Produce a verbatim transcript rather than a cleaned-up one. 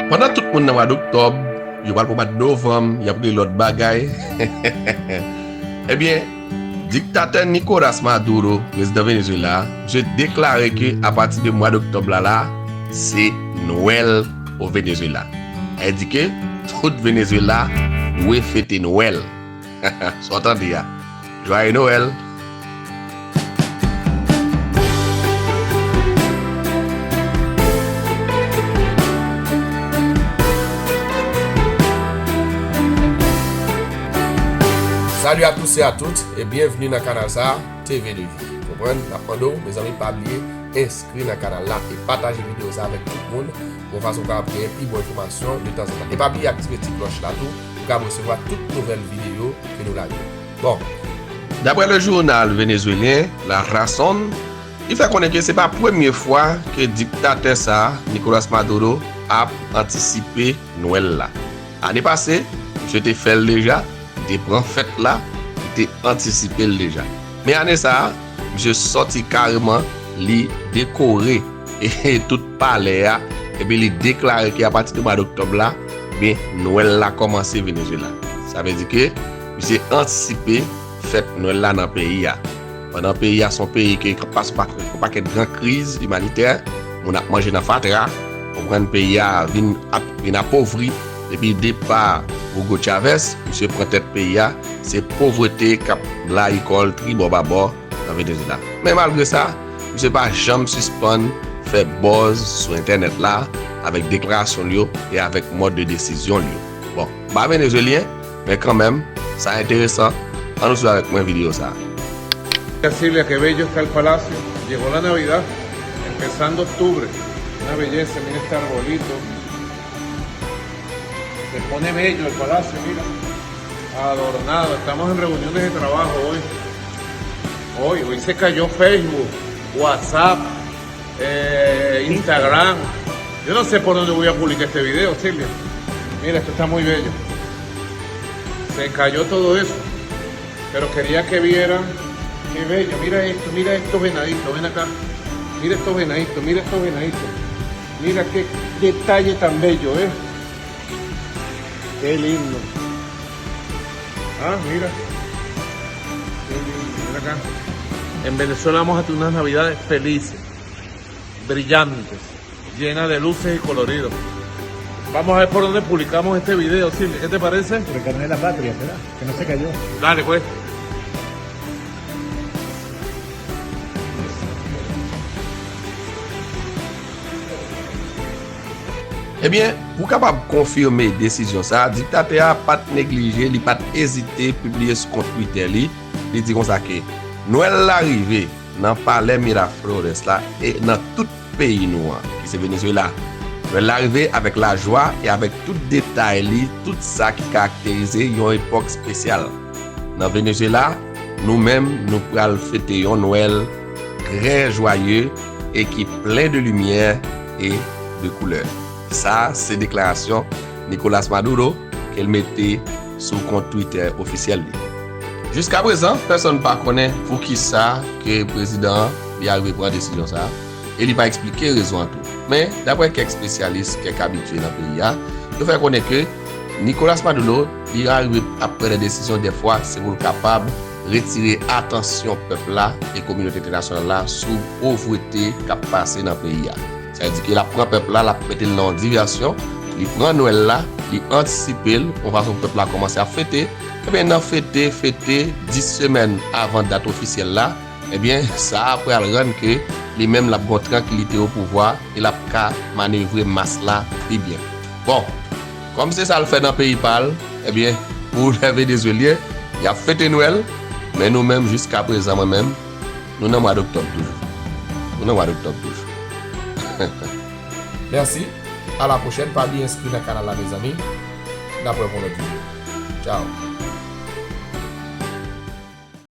Pandan tout moun nan mwa doktòb, yo pral pran mwa novanm, y ap gen lòt bagay. Ebyen, diktatè Nicolas Maduro, prezidan Venezuela, misye deklare ke apati de mwa doktòb la la, se Nwèl o Venezuela. Sa vle di ke tout Venezuela dwe fete Nwèl. Sa w tande a. Joyeux Noël! Salut à tous et à toutes et bienvenue nan kanal sa, T V de Vie. Konprann? N ap mande w, mezanmi, pa bliye enskri nan kanal la e pataje videyo sa avèk tout moun, yon fason w kapab genyen pi bon enfòmasyon de tanzantan. E pa bliye aktive ti klòch la tou, pou w kapab resevwa tout nouvèl videyo ke nou lage. Bon. Daprè le jounal venezwelyen La Razón, li fè konnen ke se pa premye fwa ke diktatè sa a, Nicolas Maduro, ap antisipe Nwèl la. Ane pase, misye te fè l deja, li te pran fèt la, li te antisipe l deja. Men ane sa a, misye sòti kareman, li dekore e tout palè a, epi li deklare ke apati de mwa doktòb la, byen, Nwèl la kòmanse Venezuela. Sa vle di ke misye antisipe fèt Nwèl la nan peyi a. Pandan peyi a se yon peyi ke k ap pase pa yon pakèt gran kriz imanitè, moun ap manje nan fatra, konprann, peyi a vin ap, vin apovri depi depa Hugo Chavez, misye pran tèt peyi a, se povrete k ap blayi kò l tribò babò nan Venezuela. Men malgre sa, misye pa janm sispann fè buzz sou entènèt la avèk deklarasyon l yo e avèk mòd de desizyon l yo. Bon, m pa venezwelyen, men kanmenm, sa enteresan. Ann nou swiv avèk mwen videyo sa a. Silvia, qué bello está el palacio. Llegó la Navidad, empezando octubre. Una belleza, mira este arbolito. Se pone bello el palacio, mira. Adornado. Estamos en reuniones de trabajo hoy. Hoy, hoy se cayó Facebook, WhatsApp, eh, Instagram. Yo no sé por dónde voy a publicar este video, Silvia. Mira, esto está muy bello. Se cayó todo eso. Pero quería que vieran. Qué bello. Mira esto, mira estos venaditos. Ven acá. Mira estos venaditos, mira estos venaditos. Mira qué detalle tan bello, ¿eh? Qué lindo. Ah, mira. Qué lindo. Ven acá. En Venezuela vamos a tener unas navidades felices, brillantes, llenas de luces y coloridos. Vamos a ver por dónde publicamos este video, Silvia. ¿Qué te parece? Por el canal de la patria, ¿será? Que no se cayó. Dale, pues. Ebyen, pou kapab konfime desizyon sa a, diktatè a pa t neglije, li pa t ezite pibliye sou kont Twitter li. Li di konsa ke Nwèl la rive nan palè Miraflores la e nan tout peyi nou an, ki se Venezuela. Nwèl la rive avèk lajwa e avèk tout detay li, tout sa ki karakterize yon epòk espesyal. Nan Venezuela, nou menm, nou pral fete yon Nwèl trè jwaye e ki plen de limyè e de koulè. Sa se deklarasyon Nicolas Maduro ke l mete sou kont Twitter ofisyèl li. Jiskaprezan, pèsonn pa konnen poukisa ke prezidan an li arive pran desizyon sa a, e li pa eksplike rezon an tou. Men, daprè kèk espesyalis, kèk abitye nan peyi a, yo fè konnen ke Nicolas Maduro, li arive ap pran de desizyon dèfwa, se pou l kapab retire atansyon pèp la e kominote entènasyonal la sou povrete k ap pase nan peyi a. Sa vle di ke l ap pran pèp la, l ap mete l nan yon divèsyon, li pran Nwèl la, li antisipe l, yon fason pou pèp la kòmanse ap fete. Ebyen, nan fete, fete, dis semèn avan dat ofisyèl la, ebyen, sa a pral rann ke li menm l ap gen yon trankilite o pouvwa e l ap ka manevre mas la pi byen. Bon, kòm se sa l fè nan peyi pa l, ebyen, pou lè Venezwelyen, y ap fete Nwèl, men nou menm, jiskaprezan, mwen menm, nou nan mwa doktòb toujou. Nou nan mwa doktòb toujou. Mèsi. A la pwochèn. Pa bliye enskri nan kanal la, mezanmi. N ap wè pou lòt videyo. Tchao.